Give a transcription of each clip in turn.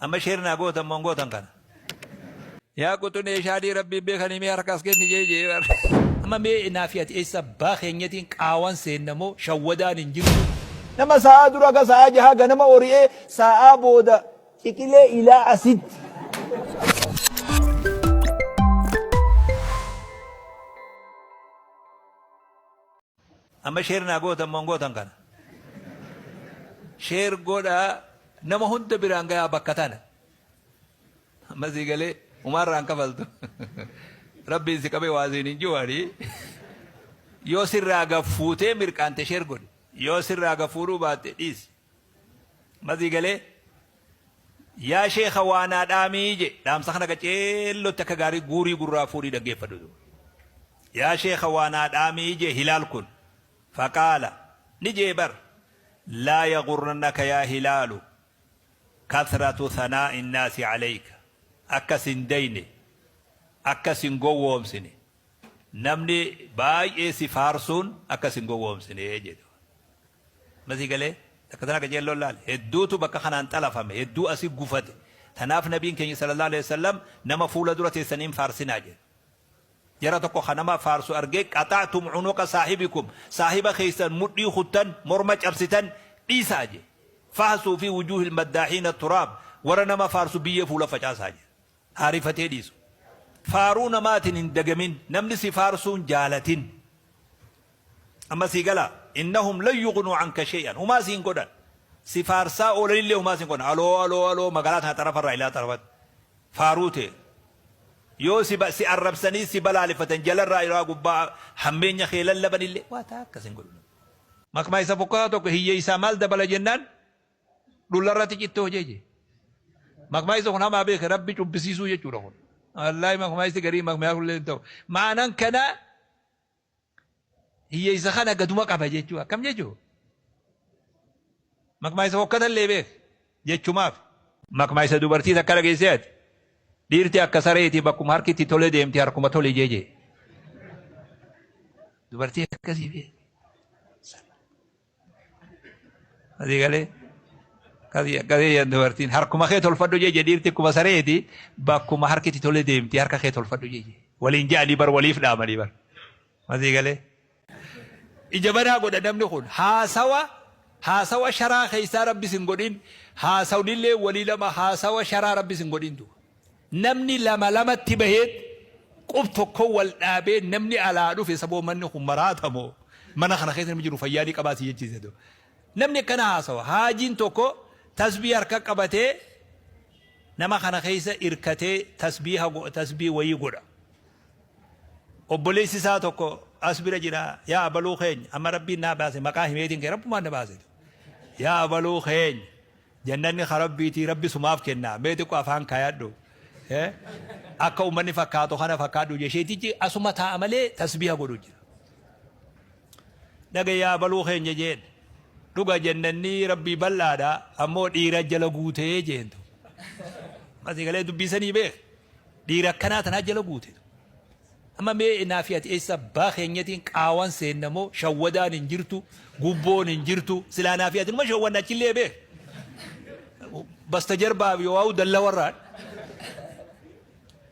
Amma share naa gootan moo hin gootan kana? Yaa quxunee shaadii rabbiin beekanii mee harka as kenni jee jee bar. Amma mee naafi ati eessa abbaa keenyatiin qaawan seenna moo shawwadaan hin jirtu. Nama sa'aa dura haga sa'aa jahaa ganama ori'ee sa'aa booda ciqilee ilaa asitti. Amma share naa gootan moo hin gootan kana? Share godhaa nama hunda biraan gayaa bakka tana. Amma sii galee umaarraa hin kafaltu. Rabbiin si qabee waa siin hin jiru Yoo sirraa gad fuutee mirqaante share godhi. Yoo sirraa gad fuudhuu baatte dhiisi. Amma sii galee yaa sheekha waa naa dhaamii je dhaamsa kana qaceellotti akka gaarii guurii gurraa fuudhii dhaggeeffadhu. Yaa sheekha waa naa dhaamii je Hilaal kun. Faqaala ni jee bar laa yaghurrannaka yaa Hilaalu kathratu thanaa'i nnaasi alayka akka sin dayne akka sin gowwoomsine namni baay'ee si faarsuun akka sin gowwoomsine jedhe. Amma sii galee? Takka tana qaceelloon laali. Hedduutu bakka kanaan xalafame, hedduu asi gufate. Tanaaf Nabiin keenya sallallahu aleyhi wasallam nama fuula dura teessanii hin faarsinaa jedhe. Jara tokko ka nama faarsu argee qaxa'tum unuqa saahibikum saahiba keessan mudhii kuttan, morma cabsitan dhiisaa jedhe. Fahsuu fi wujuuhil maddaahiina turaab warra nama faarsu biyyee fuula facaasaa jedhe. Haa rifatee dhiisu. Faaruu namaatiin hin dagamin. Namni si faarsuun jaalatin. Amma sii galaa? Innahum lan yughnuu anka shay'an. Humaa si hin godhan. Si faarsaa oolanillee humaa si hin godhan. Aloo aloo aloo magaalaa tana xarafarraa ilaa xarafatti. Faaruu tee. Yoo si, si arrabsanii si balaaleffatan jalarraa ilaa gubbaa hammeenya kee lallabanillee waa takka si hin godhu. Makmaaysa fokkataa tokko hiyyeessaa maal dabala jennaan Dhullarratti cittoo jeje. Makmaayisa kun hamaa beeke rabbi cubbisiisuu jechuudha kun. Wallaahi makmaayisi garii makmayaa kullee hin ta'u. Ma'anan kana hiyyeessa kana gaduma qaba jechuu akkam jechuu? Makmaayisa fokkatallee beek jechumaaf. Makmaayisa dubartii takka dhageessee ati. Dhiirti akka sareeti bakkuma harki itti tole deemti harkuma tole jeje. Dubartii akkasii beek. Asii galee akkasii akkasii jedhan dubartiin harkuma kee tolfadhu jeje dhiirti akkuma sareeti bakkuma harki itti tole deemti harka kee tolfadhu jeje waliin ja'anii bar waliif dhaamanii bar asii galee. Ija banaa godha namni kun haasawa haasawa sharaa keessaa rabbi sin godhin haasawnillee walii lama haasawa sharaa rabbi sin godhin duuba. Namni lama lamatti baheet qub tokkon wal dhaabee namni alaa dhufe saboo manni kun maraata moo mana kana keessa namni jiru fayyaa ni qabaa si jechiisa duuba. Namni akkana haasawa. Haajiin tokko tasbii harka qabatee nama kana keessa irkatee tasbiiha tasbii wayii godha. Obboleessi isaa tokko as bira jira yaa abaluu keenya amma rabbiin naa baase maqaa himeetiin kee rabbumaan na baase. Yaa abaluu keenya Jannanni ka Rabbiitii Rabbi sumaaf kenna mee xiqqo afaan kaayadhu akka ummanni fakkaatu kana fakkaadhu je sheeytichi asuma taa'a malee tasbiiha godhu jira. Dhaga'i yaa abaluu keenya jeen dhuga jannanni Rabbii bal'aadha ammoo dhiira jala guutee jeentu. Asii galee dubbii sanii beek dhiira akkanaa tanaa jala guute. Amma mee naafi ati eessa abbaa keenyatiin qaawan seenna moo shawwadaan hin jirtu gubboon hin jirtu silaa naafi ati numa shawwanna achillee beek bastajarbaa fi waa'u dallawarraan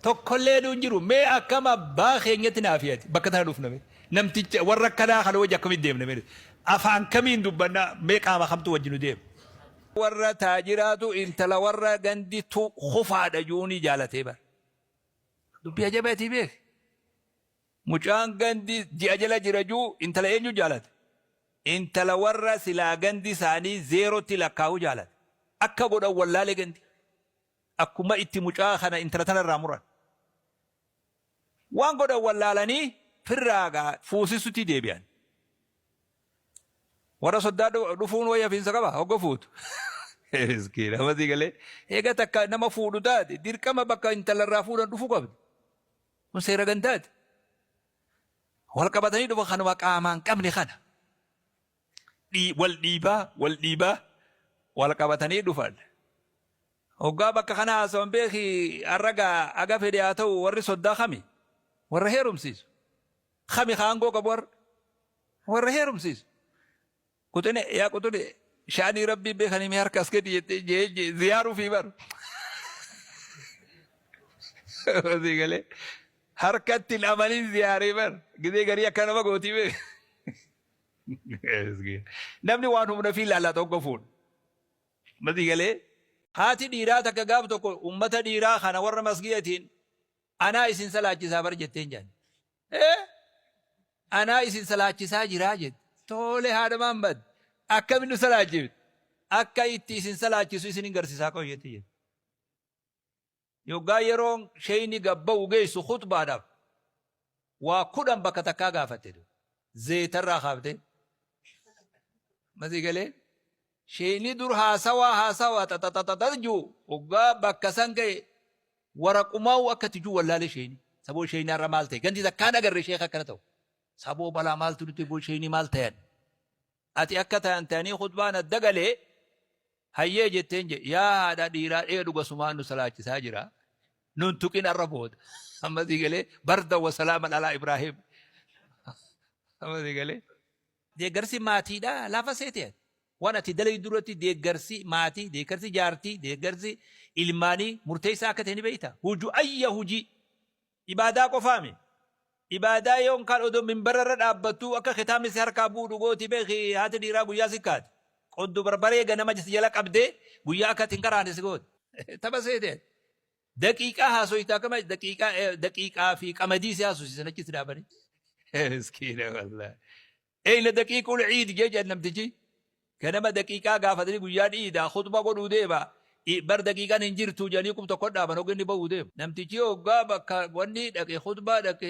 tokkollee hin jiru mee akkam abbaa keenyatti naafi ati bakka tana dhufna mee namticha warra akkanaa kana wajji akkamitti deemna mee afaan kamiin dubbanna mee qaama kamtu wajji nu deema. Warra taajiraatu intala warra gandi tu kufaadha juunii jaalatee bara. Dubbii ajabatii beek. Mucaan gandi ji'a jala jira juu intala eenyu jaalate? Intala warra silaa gandi isaanii zeerotti lakkaa'u jaalate. Akka godhan wallaale gandi. Akkuma itti mucaa kana intala tana irraa muran. Waan godhan wallaalanii firraa gaa fuusisutti deebi'an. Warra soddaa dhufuun wayya hafiinsa qaba hogga fuutu. Miskiina amma sii galee eega takka nama fuudhu taate dirqama bakka intala irraa fuudhan dhufuu qabdi. Kun seera gandaati. Wal qabatanii dhufa kanuma qaamaan qabne kana. Wal dhiibaa wal dhiibaa wal qabatanii dhufan. Hoggaa bakka kana haasawan beeki har'a gaa aga fedhe haa ta'u warri soddaa kami? Warra heerumsiisu. Kami ka aangoo qabu har'a? Warra heerumsiisu. Quxine yaa quxine sha'anii rabbii beekanii mee harka as gadi jettee jee jee ziyaaruu fi bar. Sii galee harkatti hin amanin ziyaaree bar gizee garii akka nama gootii beek. Namni waan humna fi ilaallata hogga fuudhu. Masii galee haati dhiiraa takka gaaf tokko ummata dhiiraa kana warra masgiyatiin anaa isin salaachisaa bar jetteen jedhan. Ee anaa isin salaachisaa jiraa jette. Tole haadha Mahammad akkamiin nu salaachifte? Akka itti isin salaachisu isin hin garsiisaa qoy jette jette. Yoggaa yeroon sheeyni gad ba'u geessu khuxbaadhaaf waa 10 bakka takkaa gaafatte du. Zeeytarraa kaaftee. Masii galee sheeyni dur haasawaa haasawaa xaxaxaxax ji'u hoggaa bakka san ga'e waraqumaa'u akka itti ji'u wallaale sheeyni. Saboo sheeyni har'a maal ta'e? Gandi takkaan agarre sheeka akkana ta'u. Saboo balaa maaltu nutti bu'e sheeyni maal tayan? Ati akka tayan tayanii khutbaan adda galee hayyee jetteen jedhe yaa haadha dhiiraa ee dhuga sumaan nu salaachisaa jira nun tuqin arra booda amma sii galee barda wa salaaman alaa Ibraahim amma sii galee. Deeggarsi maatiidha lafa seete ati waan ati dalaydu duratti deeggarsi maatii deeggarsi jaartii deeggarsi ilmaanii murteessaa akka ta'e ni beekta huju ayya hujii Ibaadaa qofaami. Ibaadaa yoon kaan odoo minbara irra dhaabbattuu akka kitaabni si harkaa buudhu gooti beeki haati dhiiraa guyyaa si kaati. Qoddu barbaree ganama si jala qabdee guyyaa akka ati hin qaraane si gooti. Tapha seete ati. Daqiiqaa haasoyta akkama daqiiqaa daqiiqaa fi qamadii si haasosiisan achi si dhaabanii. Miskiina wallaahi. Eyna daqiiqul iid jee jedhan namtichi. Ganama daqiiqaa gaafatanii guyyaan iidaa khutba godhuu deema. Bar daqiiqaan hin jirtu jedhanii qub tokko dhaaban hogga inni ba'uu deemu. Namtichi hoggaa bakka wanni dhaqe khutbaa dhaqe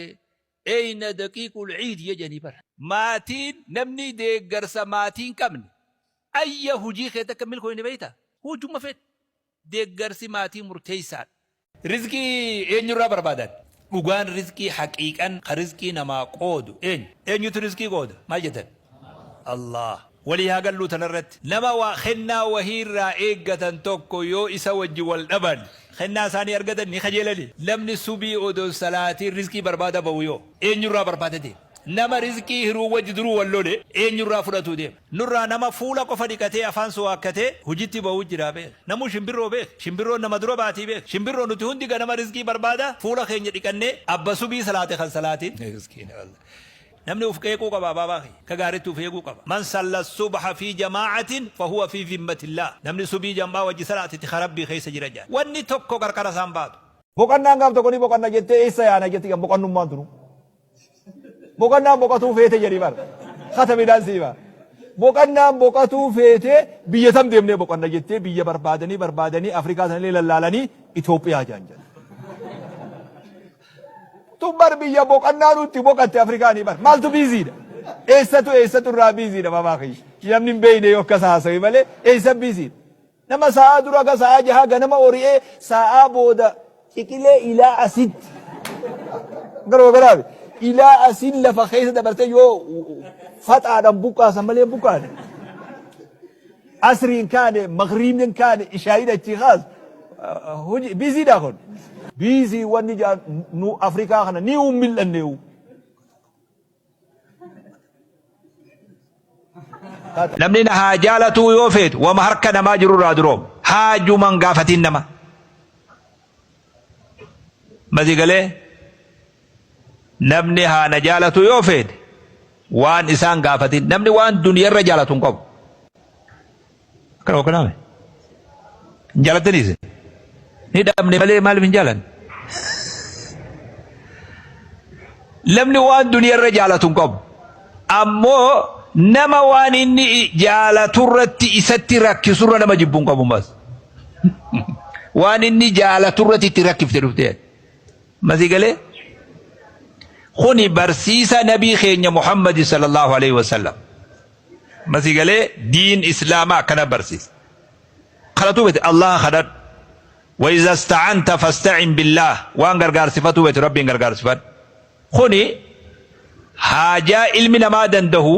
eyna daqiiqul iid jee jedhanii bar. Maatiin namni deeggarsa maatii hin qabne ayya hujii keetti akka hin milkooyne beeyta? Hujuma fedhe. Deeggarsi maatii murteessaadha. Rizqii eenyurraa barbaadan? Dhugaan rizqii haqiiqan ka rizqii namaa qoodu eenyu? Eenyutu rizqii qooda? Maal jettan? Allaah. Walii haa galluu tanarratti. Nama waa kennaa wahiirraa eeggatan tokko yoo isa wajji wal dhaban kennaa isaanii argatan ni kajeelanii? Namni subii odoo hin salaatiin rizqii barbaada bahu yoo? Eenyurraa barbaada deema? Nama rizqii hiruu wajji duruu wal lole eenyurraa fudhatuu deema? Nurraa nama fuula qofa dhiqatee afaan suwaakkatee hujitti bahu jiraa beeki. Namuu shimbirroo beeki. Shimbirroon nama dura baatii beeki. Shimbirroo nuti hundi ganama rizqii barbaada fuula keenya dhiqannee abba subii salaate kan salaatiin. Miskiina wallahi. Namni uf qeequu qaba abaabaa kiyya. Akka gaaritti uf eeguu qaba. Man salla subha fi jamaa'atin fahuwa fi zimmatillah. Namni subii jam'aa wajji salaate tika Rabbii keessa jira jedhan. Wanni tokko qarqara isaan baatu. Boqannaan gaaf tokko ni boqanna jettee eessa yaana jetti kan boqannummaan tunu. Boqannaan boqatuu feete jedhi bar. Kata midhaan siima. Boqannaan boqatuu feete biyya tam deemnee boqanna jettee biyya barbaadanii barbaadanii Afrikaa sanillee lallaalanii Itoophiyaa jaan jedhan. Tun bar biyya boqannaa nutti boqatte Afrikaanii bar. Maaltu biiziidha? Eessatu eessatu irraa biiziidha mamaa kiyya. Namni hin beekne yoo akkas haasawe malee eessa biiziidha? Nama sa'aa dura haga sa'aa jahaa ganama ori'ee sa'aa booda ciqilee ilaa asitti. Garuu garaabe ilaa asiin lafa keessa dabartee yoo faxaadhaan buqqaasan malee hin buqqaane. Asriin kaane, magriibni kaane, ishaayiin achii kaas. Hojii biiziidha kun. Biizii wanni jaan nu Afrikaa kana ni mil'anneewu. Namni na haa jaalatuu yoo feetu wama harka namaa jirurraa duroom. Haajuman gaafatiin nama. Masii galee namni haa na jaalatuu yoo feete waan isaan gaafatiin namni waan duniyarra jaalatu hin qabu. Akkana hokkanaame. Hin jaalattanii isin? Ni dhabne malee maaliif hin jaalanne? Namni waan duniyarra jaalatu hin qabu. Ammoo nama waan inni jaalaturratti isatti rakkisurra nama jibbu hin qabu mas. Waan inni jaalaturratti itti rakkifte dhuftee. Masii galee? Kuni barsiisa nabii keenya Muhammad sallallahu alaihi wasallam. Masii galee diin islaamaa akkana barsiisa. Kadhatuu beete Allah kadhadhu. Wa iza ista'anta fasta'in billah waan gargaarsifatuu beete Rabbiin gargaarsifadhu. Kuni haajaa ilmi namaa dandahu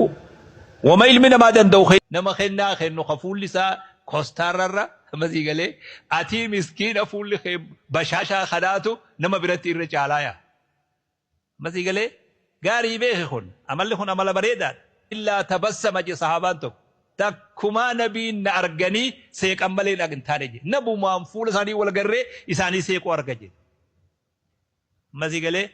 wama ilmi namaa dandahu nama kennaa kennu ka fuulli isaa kostaarrarra masii galee atii miskiina fuulli kee bashaashaa kanaatu nama biratti irra caalaaya. Masii galee gaarii beeki kun amalli kun amala bareedaadha. Illaa tabassama je sahaabaan tokko. Takkumaa nabiin na arganii seeqan malee hin taane je. Nabumaan fuula isaanii wal garree isaanii seequu arga je. Amma sii galee?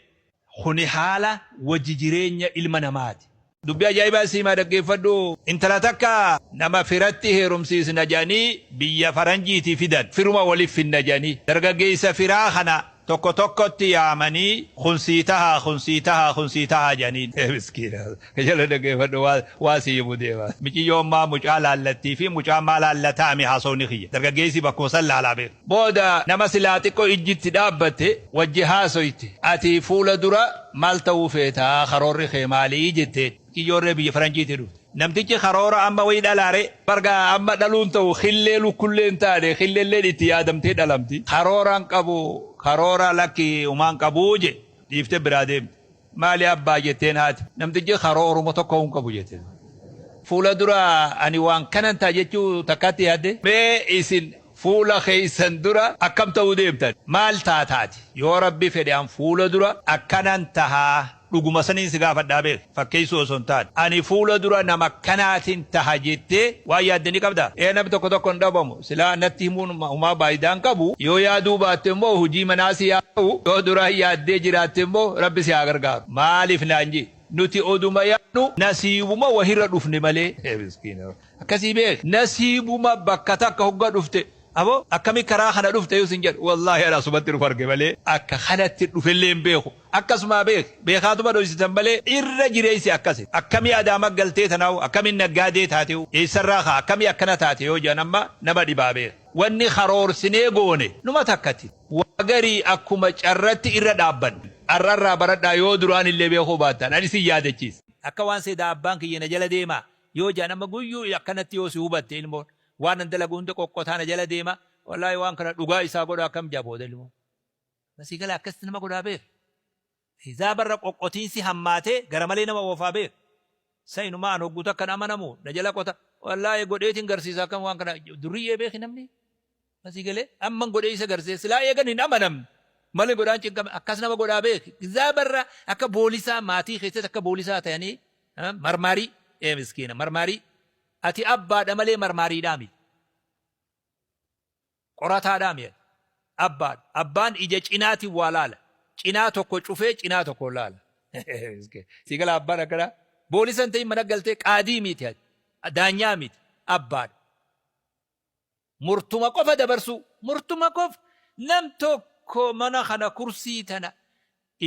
Kuni haala wajji jireenya ilma namaati. Dubbii ajaa'ibaa sii himaa dhaggeeffadhu. Intala takka nama firatti heerumsiisna jedhanii biyya faranjiitii fidan. Firuma waliif finna jedhanii. Dargaggeessa firaa kana tokko tokkotti yaamanii kun sii tahaa, kun sii tahaa, kun sii tahaa jedhaniin. Ee miskiina. Jala dhaggeeffadhu waa waa sii himu deema. Miciyyoon maa mucaa laallattii fi mucaan maa laallataami haasawni kiyya. Dargaggeessi bakkuma san laalaa beeka. Booda nama silaa xiqqo ijji itti dhaabbatte wajji haasoyte. Ati fuula dura maal ta'uu feeta? Karoorri kee maali? jetteen. Miciyyoon biyya faranjiitii dhufte. Namtichi karoora amma wayii dhalaa ree? Bar gaa amma dhaluun ta'u killee lukkullee hin taane killeelleen itti yaadamtee dhalamti. Karoora hin qabu, karoora lakki humaa hin qabu jedhe. Dhiiftee biraa deemte. Maali abbaa jetteen haati. Namtichi karooruma tokko hin qabu jetteen. Fuula dura ani waan kanan ta'a jechuu takkaatti yaadde? Mee isin fuula keessan dura akkam ta'uu deemtan? Maal taata ati? Yoo Rabbi fedhe an fuula dura akkanan taha. Dhuguma saniin si gaafadhaa beeki. Fakkeessuu osoo hin taane. Ani fuula dura nama akkanaatin taha jettee waan yaadde ni qabdaa? Ee namni tokko tokko hin dhabamu. Silaa natti himuun humaa faayidaa hin qabu. Yoo yaaduu baatte immoo hojii manaa si haa ta'u. Yoo duraan yaaddee jiraatte immoo Rabbi si haa gargaaru. Maaliif naan je'i? Nuti oduma yaadnu nasiibuma wahirra dhufne malee. Ee miskiina. Akkasii beeki. Nasiibuma bakka takka hogga dhufte Aboo akkami karaa kana dhufte yoo sin jedhu wallaahi ani asumatti dhufu arge malee akka kanatti dhufellee hin beeku. Akkasumaa beeki. Beekaatuma dhoysitan malee irra jireessi akkasi. Akkami Adaama galtee tanaahu akkami naggaadee taatehu eessarraa kaa akkami akkana taate yoo jedhan amma nama dhibaa beeki. Wanni karoorsinee goone numa takkatti. Waa garii akkuma carratti irra dhaabbanna. Ar'arraa baradhaa yoo duraanillee beekuu baattan ani isin yaadachiisa. Akka waan sedaa abbaan kiyya na jala deemaa yoo jedhan amma guyyuu akkanatti yoo si hubatte ilmoon Waan an dalagu hunda qoqqotaa na jala deema wallaahi waan kana dhugaa isaa godha akkam jaa booda ilmoo. Masii gala akkasitti nama godhaa beek. Hizaa barra qoqqotiinsi hammaatee gara malee nama oofaa beek. Sa inumaa an hogguu takka hin amanamu na jala qota wallaahi godheetiin garsiisa akkam waan kana durriyyee beeki namni. Masii galee amman godhee isa garsiisa silaa eegan hin amanamne. Malee godhaan cinqame akkas nama godhaa beek. Hizaa barra akka boolisaa maatii keessatti akka boolisaa ta'anii marmaarii ee miskiina marmaarii. Ati abbaadha malee marmaariidhaa miti. Qorataadhaa mi ati? Abbaadha. Abbaan ija cinaatiin waa laala. Cinaa tokko cufee cinaa tokko laala. Sii gala abbaan akkanaa. Boolisa hin ta'in mana galtee qaadii miti ati. Daanyaa miti. Abbaadha. Murtuma qofa dabarsuu. Murtuma qofa. Nam tokko mana kana kursii tana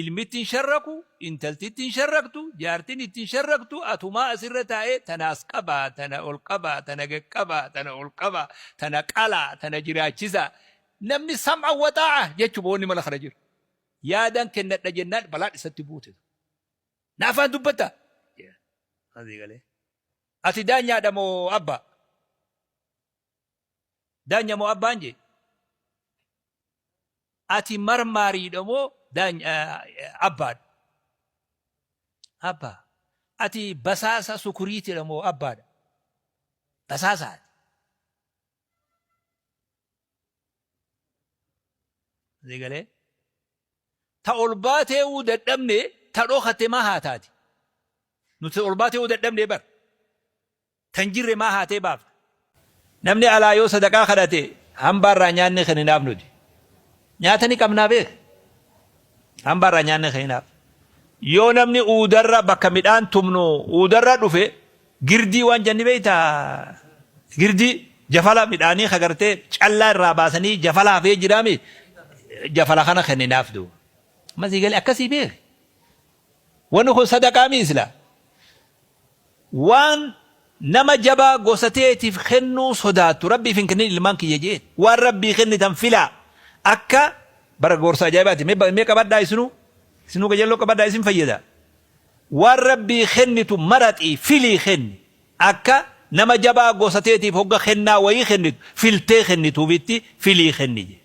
ilmi itti hin sharraku, intalti itti hin sharraktu, jaartin itti hin sharraktu, atumaa asirra taa'ee tana as qabaa, tana ol qabaa, tana gad qabaa, tana ol qabaa, tana qalaa, tana jiraachisaa. Namni sam'a wa xaa'a jechuma wanni mana kana jiru. Yaadan kennadha jennaan balaan isatti buute. Na afaan dubbatta? Asii galee. Ati daanyaadha moo abbaa? Daanya moo abbaan jee? Ati marmaariidha moo abbaadha? Abbaa. Ati basaasa sukuriitidha moo abbaadha? Basaasaati. Asii galee? Ta ol baateewuu dadhabne ta dhokatte maa haa taati? Nuti ol baateewuu dadhabne bar. Tan jirre maa haatee baafta? Namni alaa yoo sadaqaa kadhate hambaa irraa nyaanni kenninaaf nuti. Nyaata ni qabnaa beek. Hambaa irraa nyaanni kenninaaf. Yoo namni uudarra bakka midhaan tumnu uudarra dhufe girdii waan jenni beektaa? Girdii jafala midhaanii kagartee callaa irraa baasanii jafala hafee jiraami jafala kana kenninaaf duuba. Amma sii galee akkasii beek. Wanni kun sadaqaa mii silaa? Waan nama jabaa gosa teetiif kennuu sodaattu Rabbiif hin kennin ilmaan kiyya jeen. Waan Rabbii kennitan filaa. Akka bara gorsa ajaa'ibaati. Mee mee qabadhaa isinuu. Isinuu qajeelloo qabadhaa isin fayyada. Waan Rabbii kennitu maraxii filii kenni. Akka nama jabaa gosa teetiif hogga kennaa wayii kennitu filtee kennituufitti filii kenni jee.